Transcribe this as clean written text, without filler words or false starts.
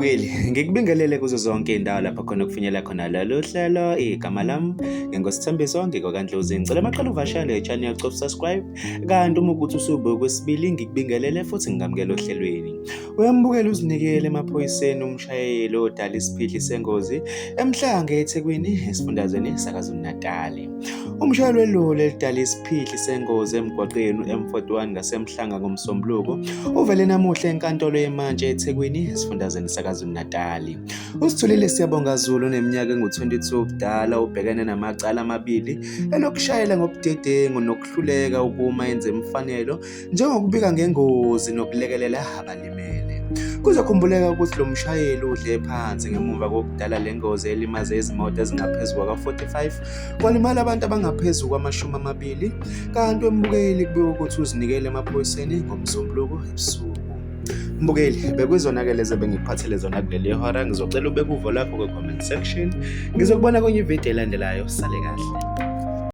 Mbukeli, ngikubingelele kuzo zonke indawo lapho khona kufinyela khona lolu hlelo. Igama lami nginguSithembiso ngikwaKaNdlozi. Ngicela maqala uvashele i-channel cofa subscribe, kanti uma ukuthi usubuke kwesibili ngikubingelele futhi ngingamukela ohlelweni. Uyambukela uzinikele emaphoyiseni umshayeli odala isiphihli sengozi eMhlanga eThekwini esifundazweni saKwaZulu-Natali. Umshayeli weloli elidala isiphihli sengozi emgwaqeni u-M41 ngaseMhlanga ngoMsombuluko uvele namuhla enkantolo yemantshi eThekwini esifundazweni saKwaZulu-Natali. USithulile Siyabonga Zulu oneminyaka engu-22 ubudala ubhekene namacala amabili elokushayela ngobudedengu nokuhluleka ukuma enze imfanelo njengokubika ngengozi nokulekelela abalimele. Kuzokhumbuleka ukuthi lo mshayeli udle phansi ngemuva kokudala le ngozi elimaze izimoto ezingaphezu kwaka-45 kwalimala abantu abangaphezu kwama-20, kanti wembukeli kubikwa ukuthi uzinikele emaphoyiseni ngoMsombuluko ebusuku. Mbukeli, bekuyizona-ke lezi ebengikuphathele zona kuleli hora. Ngizocela ubeke uvo lwakho kwi-comment section. Ngizokubona kwenye ividiyo elandelayo. Sale kahle.